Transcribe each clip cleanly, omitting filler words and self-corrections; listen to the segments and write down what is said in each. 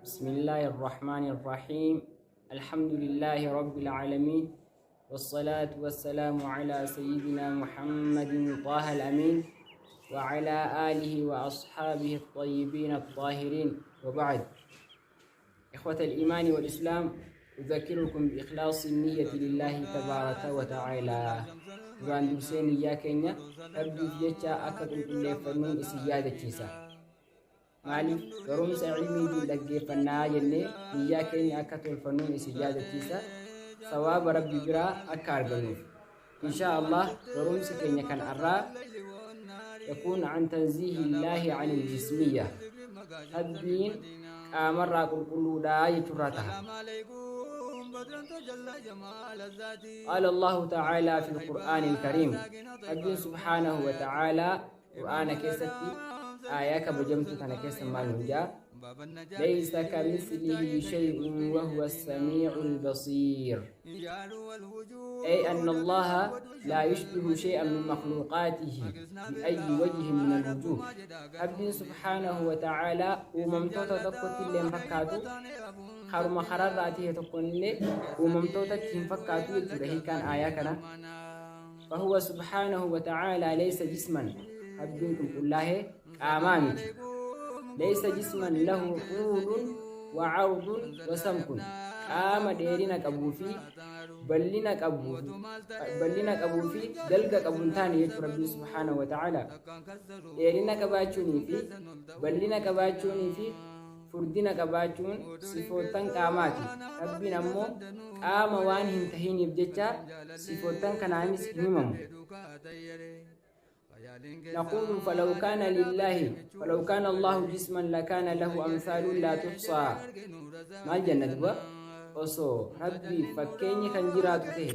بسم الله الرحمن الرحيم. الحمد لله رب العالمين، والصلاة والسلام على سيدنا محمد طه الأمين وعلى آله وأصحابه الطيبين الطاهرين، وبعد. إخوة الإيمان والإسلام، أذكركم بإخلاص النية لله تبارك وتعالى. Duraan dursee niyyaa keenya Rabbiif jecha akka qulqulleeffannuun isin yaadachiisa. Maaliif barumsa ilmiitiin dhaggeeffannaa jennee niyyaa keenya akka tolfannuun isin yaadachiisa, sawaaba Rabbi biraa akka argannuuf. Inshaa Allah, barumsi keenya kan arraa يكون عن تنزيه الله عن الجسمية، Rabbiin qaamarraa qulqulluudhaa jechuurraa taha. قال الله تعالى في القرآن الكريم، رب سبحانه وتعالى قرآن كيستي آية كبجمت تنا كيس مال ليس كمثله شيء وهو السميع البصير، أي أن الله لا يشبه شيئا من مخلوقاته بأي وجه من الوجوه. رب سبحانه وتعالى uumamtoota tokkotti illee hin fakkaatu, haruma kararraa ta'e tokkollee uumamtootatti hin fakkaatu jechuudha hiikaan aayaa kana. فهو سبحانه وتعالى ليس جسما، Rabbiin qulqullaa'ee qaamaa miti. ليس جسما له طول وعرض وسمك، qaama dheerina qabuu fi bal'ina qabuu fi dalga qabu hin taane jechuu. Rabbiin سبحانه وتعالى dheerina qabaachuunii fi bal'ina qabaachuunii fi furdina qabaachuun sifoottan qaamaati. Rabbiin ammoo qaama waan hin tahiniif jecha sifoottan kanaanis hin himamu. نقول فلو كان الله جسما لكان له أمثال لا تحصى. Maal jenna duba? Osoo Rabbii fakkeenya kan jiraatu ta'e,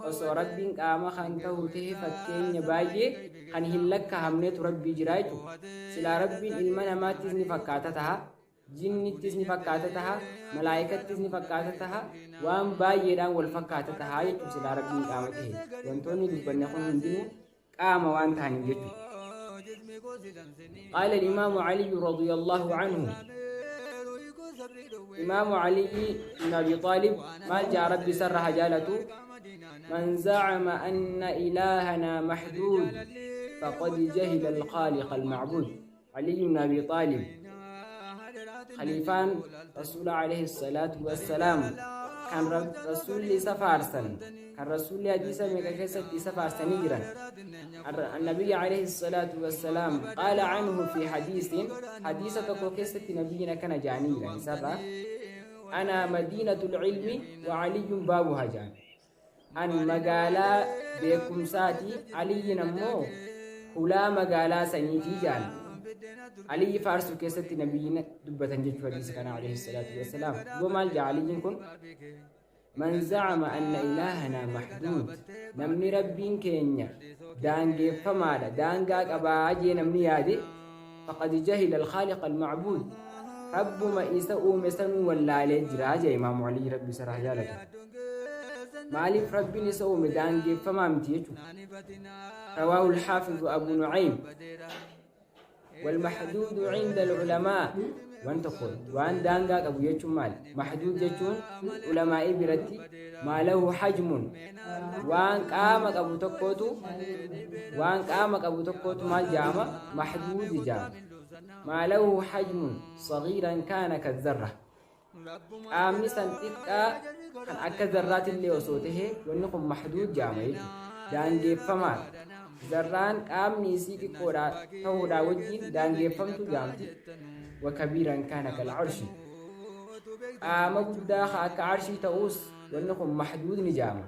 osoo Rabbiin qaama kan ta'u ta'e, fakkeenya baay'ee kan hin lakkaa'amnetu Rabbii jira jechuudha. Silaa Rabbiin ilma namaattis ni fakkaata taha, jinnittis ni fakkaata taha, malaayikattis ni fakkaata taha, waan baay'eedhaan wal fakkaata taha jechuudha silaa Rabbiin qaama ta'e. Wantoonni dubbanne kun hundinuu qaama waan ta'aniif jechuudha. قال الإمام علي رضي الله عنه، إمام علي بن أبي طالب ما جاء ربي سرها جالته: من زعم أن إلهنا محدود فقد جهل الخالق المعبود. علي بن أبي طالب، خليفان رسول عليه الصلاة والسلام، kan Rasuulli isa faarsan, kan Rasuulli hadiisa meeqa keessatti isa faarsanii jiran. النبي عليه الصلاة والسلام قال عنه في حديث، حديث tokko keessatti nabiyyiin akkana jedhanii jiran isarraa: أنا مدينة العلم وعلي بابها jaan. An magaalaa beekumsaati, Aliyyiin ammoo hulaa magaalaa saniitii jaan. Aliyyi faarsuu keessatti nabiyyiin dubbatan jechuu hadiisa kana عليه الصلاة والسلام. Duba maal jaa Aliyyiin kun? من زعم أن إلهنا محدود، namni Rabbiin keenya daangeeffamaadha, daangaa qabaa jee namni yaade, فقد جهل الخالق المعبود، Rabbuma isa uume sanuu wallaalee jira jee Imaamu Aliyyi, Rabbi isarraa jaalatu. Maaliif? Rabbiin isa uume daangeeffamaa miti jechuudha. رواه الحافظ أبو نعيم. والمحدود عند العلماء، waan tokko waan daangaa qabu jechuun maali? محدود jechuun ulamaa'ii biratti ما له حجم، waan qaama qabu tokkootu, waan qaama qabu tokkootu maal jaama? محدود jaama. ما له حجم صغيرا كان كالذرة، qaamni san xiqqaa kan akka zarraatillee osoo tahe wanni kun محدود jaama jechuudha, daangeeffamaadha. Zarraan qaamni isii xiqqoodha ta'uudhaa wajjin daangeeffamtu jaamti. وكبيرا كان كالعرش، qaama guddaa ka akka arshii ta'us wanni kun محدود ni jaama.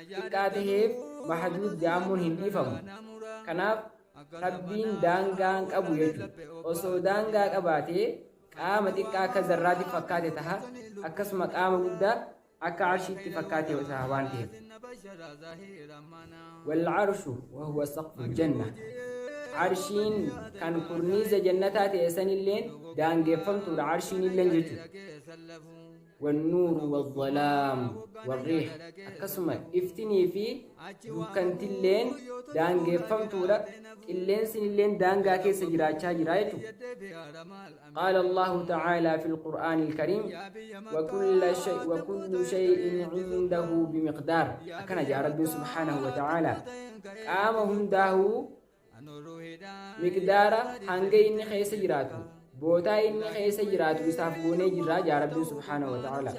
Xiqqaa taheef محدود jaamuun hin dhiifamu. Kanaaf Rabbiin daangaan qabu jechuudha. Osoo daangaa qabaatee qaama xiqqaa akka zarraatti fakkaate taha, akkasuma qaama guddaa akka arshiitti fakkaate taha waan ta'eef. والعرش وهو سقف الجنة، arshiin kan kurniiza jannataa ta'e sanilleen daangeeffamtuudha arshiin illeen jechuudha. Wannuuru wazzalaam warriih, akkasuma iftinii fi dukkantilleen daangeeffamtuudha, qilleensinilleen daangaa keessa jiraachaa jira jechuudha. Qaala Allahu ta'aalaa fil Qur'aanil Kariim wa shay wa kullu shay'in 'indahu bimiqdaar, akkana jaa Rabbiin subhaanahu wa ta'aalaa qaama hundaahuu miqdaara hanga inni keessa jiraatu, bootaa inni keessa jiraatu isaaf goonee jirraa jaa Rabbiin subhaanahu wa ta'ala.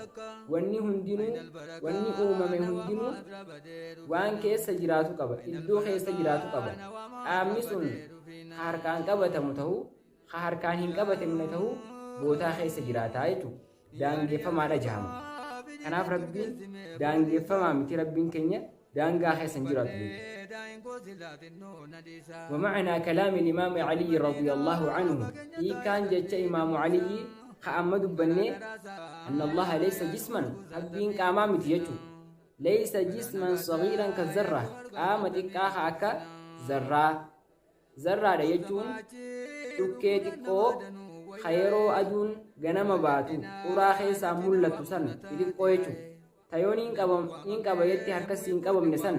Wanni hundinuu, wanni uumame hundinuu waan keessa jiraatu qaba, iddoo keessa jiraatu qaba. Qaamni sun ka harkaan qabatamu ta'uu, ka harkaan hin qabatamne ta'uu, bootaa keessa jiraataa jechuudha. Daangeffamaadha jahama. Kanaaf Rabbiin daangeffamaa miti, Rabbiin keenya daangaa keessa hin jiraatu jechuudha. ومعنى كلام الإمام علي رضي الله عنه، إيكان جتش إمام علي كأمد بني، أن الله ليس جسما، ربين قاما متي ليس جسما صغيرا كالذرة، قام xiqqaa akka zarraa. Zarraadha jechuun dhukkee xiqqoo ka yeroo aduun ganama baatu uraa keessaa mul'attu san, xixiqqoo jechuudha. Tayoon hin qaba jetti harkasii hin qabamne san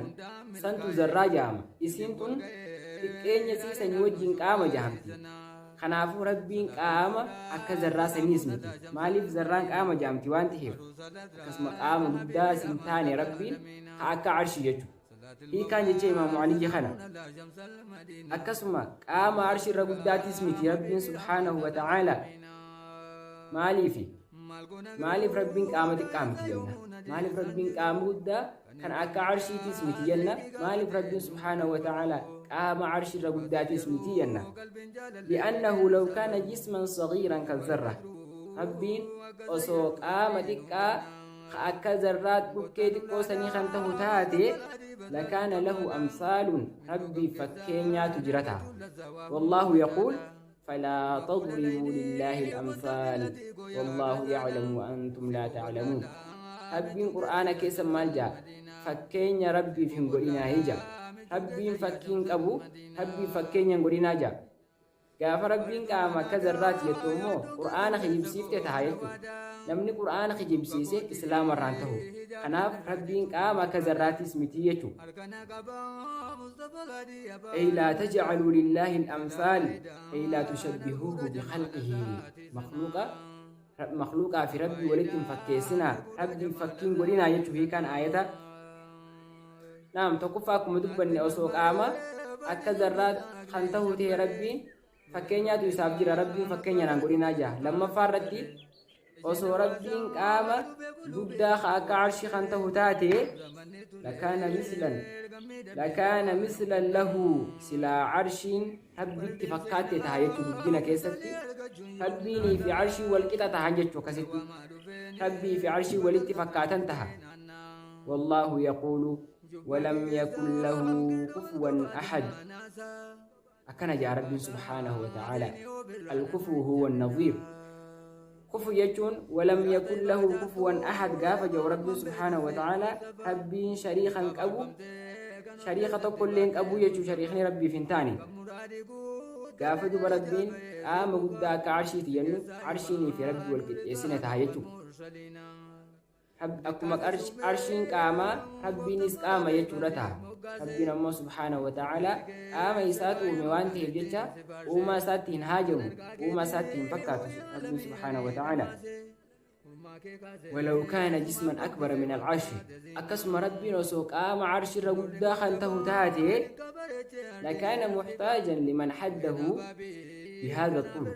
santu zarraa jedhama. Isiin tun xiqqeenya sii sanyii wajjin qaama jedhamti. Kanaafuu Rabbiin qaama akka zarraa saniis miti. Maaliif? Zarraan qaama jedhamti waan ta'eef. Akkasuma qaama guddaa sin taane Rabbiin ka akka arshii jechuudha. Hiikaan jecha Imaamu Aliyyi kana. Akkasuma qaama arshii irra guddaattis miti Rabbiin subhaanahu wa ta'aala. Maaliifi? Maaliif Rabbiin qaama xiqqaa miti jenna? Maaliif Rabbiin qaama guddaa kan akka arshiitis miti jenna? Maaliif Rabbiin subhaanahu wa ta'aala qaama arshii irra guddaatis miti jenna? لأنه لو كان جسما صغيرا كالذرة، Rabbiin osoo qaama xiqqaa ka akka zarraa, dhukkee xiqqoo sanii kan tahu taate، لكان له أمثال، Rabbii fakkeenyaatu jira ta'a. والله يقول: فلا تضربوا لله الأمثال والله يعلم وأنتم لا تعلمون. Rabbiin Qur'aana keessa maal jaa? Fakkeenya Rabbiif hin godhinaa jaa. Rabbiin fakkiin qabu, Rabbiif fakkeenya hin godhinaa jaa. Gaafa Rabbiin qaama akka zarraati jettu immoo Qur'aana kijibsiifte taha jechuudha. Namni Qur'aana kijibsiise Islaamarraan tahu. Kanaaf Rabbiin qaama akka zarraatis miti jechuudha. أي لا تجعلوا لله الأمثال، أي لا تشبهوه بخلقه، مخلوقا مخلوقا في ربي walitti fakkeessinaa, Rabbii fakkiin godhinaa jechuu hiikaan aayata. Naam, tokkoffaa akkuma dubbanne osoo qaama akka zarraa kan tahu ta'e Rabbiin fakkeenyaatu isaaf jira, Rabbiin fakkeenya naan godhinaa jira. Lammaffaa irratti osoo Rabbiin qaama guddaa ka akka arshii kan tahu taate، لكان مثلا له، silaa arshiin Rabbitti fakkaatte taha jechuu. Guddina keessatti Rabbiinii fi arshii wal qixa tahan jechuu. Akkasitti Rabbii fi arshii walitti fakkaatan taha. والله يقول: ولم يكن له كفوا أحد، akkana jaa Rabbiin subhaanahu wa ta'ala. الكفو هو النظير. كفو jechuun ولم يكن له كفوا أحد gaafa jedhu Rabbiin subhaanahu wa ta'ala Rabbiin shariikan qabu, shariika tokkollee hin qabu jechuu. Shariikni Rabbiif hin taane. Gaafa duba Rabbiin qaama guddaa akka arshiiti jennu, arshiinii fi Rabbi wal qixxeessine taha jechuu. Akkuma arshiin qaamaa, Rabbiinis qaama jechuudha taha. Rabbiin ammoo subhaanahu wa ta'ala qaama isaatu uume waan ta'eef jecha uumaa isaatti hin haajamu, uumaa isaatti hin fakkaatu Rabbiin subhaanahu wa ta'ala. ولو كان جسما أكبر من العرش، akkasuma Rabbiin osoo qaama arshirra guddaa kan tahu taate، لكان محتاجا لمن حده بهذا الطول،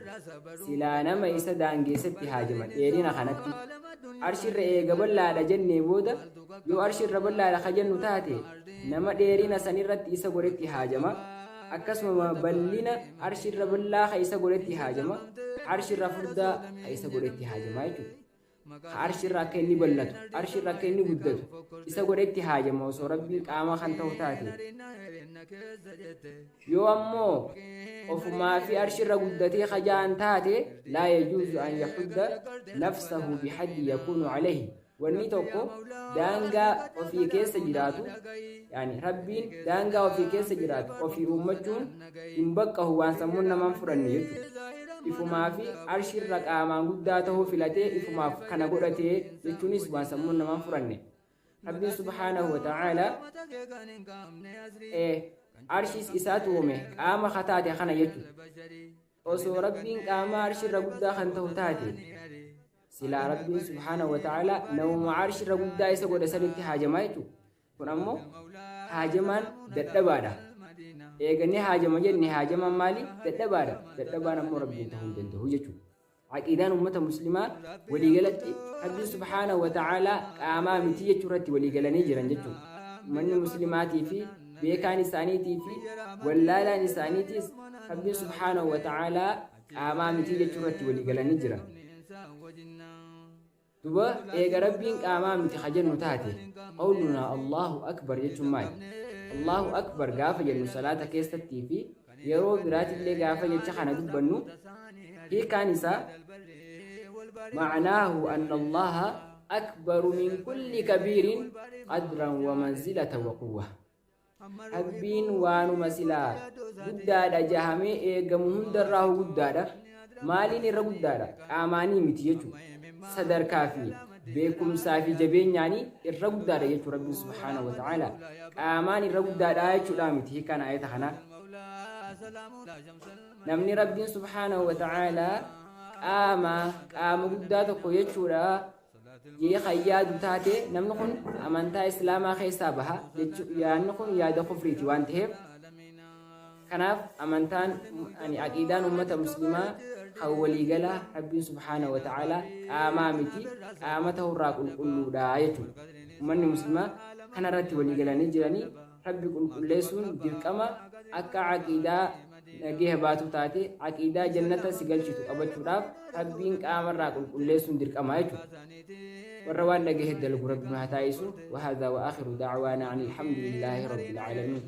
silaa nama isa daangeessatti haajama dheerina kanatti. Arshirra eega bal'aadha jennee booda, yoo arshirra bal'aadha ka jennu taate, nama dheerina sanirratti isa godhetti haajama. Akkasuma bal'ina arshirra bal'aa ka isa godhetti haajama, arshirra furdaa ka isa godhetti haajama jechuudha. Ka arshirra akka inni bal'atu, arshirra akka inni guddatu isa godhetti haajama osoo Rabbiin qaama kan ta'u taate. Yoo ammoo ofumaa fi arshirra guddatee kajaan taate، لا يجوز أن يحد نفسه بحد يكون عليه. Wanni tokko daangaa ofii keessa jiraatu, yani Rabbiin daangaa ofii keessa jiraatu ofii uummachuun hin baqqahu, waan sammuun namaan fudhanne jechuudha. Ifumaa fi arshirra qaamaan guddaa tahuu filatee ifumaaf kana godhatee jechuunis waan sammuun namaan furanne. Rabbiin subhaanahu wa ta'aalaa arshiis isaatu uume qaama kataate kana jechuudha. Osoo Rabbiin qaama arshirra guddaa kan ta'u taate silaa Rabbiin subhaanahu wa ta'aalaa namuma arshirra guddaa isa godhe sanitti haajamaa jechuudha. Kun ammoo haajamaan dadhabaadha. Eegannee haajama jenne haajamaan maali? Dadhabaadha. Dadhabaan ammoo Rabbiin ta'uu hin danda'u jechuudha. Aqiidaan ummata muslimaa waliigalatti Rabbiin subhaanahu wa ta'aalaa qaamaa miti jechuu irratti waliigalanii jiran jechuudha. Ummanni muslimaatii fi beekaan isaaniitii fi wallaalaan isaaniitiis Rabbiin subhaanahu wa ta'aalaa qaamaa miti jechuu irratti waliigalanii jiran. Duba eega Rabbiin qaamaa miti ka jennu taate, qawlunaa Allaahu Akbar jechuun maali? Allaahu Akbar gaafa jennu salaata keessattii fi yeroo biraatillee gaafa jecha kana dubbannu hiikaan isaa ma'naahu anna Allaaha akbaru min kulli kabiirin qadran wa manzilatan wa quwwa. Rabbiin waanuma silaa guddaadha jahamee eegamu hundarraahu guddaadha. Maaliin irra guddaadha? Qaamaanii miti jechuudha. Sadarkaa fi beekumsaa fi jabeenyaanii irra guddaadha jechuudha Rabbiin subhaanahu wa ta'ala. Qaamaan irra guddaadha jechuudha miti hiikaan ayata kanaa. Namni Rabbiin subhaanahu wa ta'ala qaama qaama guddaa tokko jechuudha jee kan yaadu taate namni kun amantaa islaamaa keessaa baha jechuu yaadni kun yaada kufriiti waan ta'eef kanaaf amantaan ani aqiidaan ummata muslimaa kan waliigalaa rabbiin subhaana wa ta'aalaa qaamaa miti qaama ta'urraa qulqulluudha jechuudha ummanni muslimaa kanarratti waliigalanii jiranii Rabbi qulqulleessuun dirqama akka aqiidaa nageeha baatu taate aqiidaa jannata si galchitu qabachuudhaaf Rabbiin qaamarraa qulqulleessuun dirqama jechuudha. Warra waan dhagahe dalagu Rabbi nu haa taasisu. Wahaadaa wa aakhiru da'waanaa ani alhamdulillaahi rabbil aalamiin.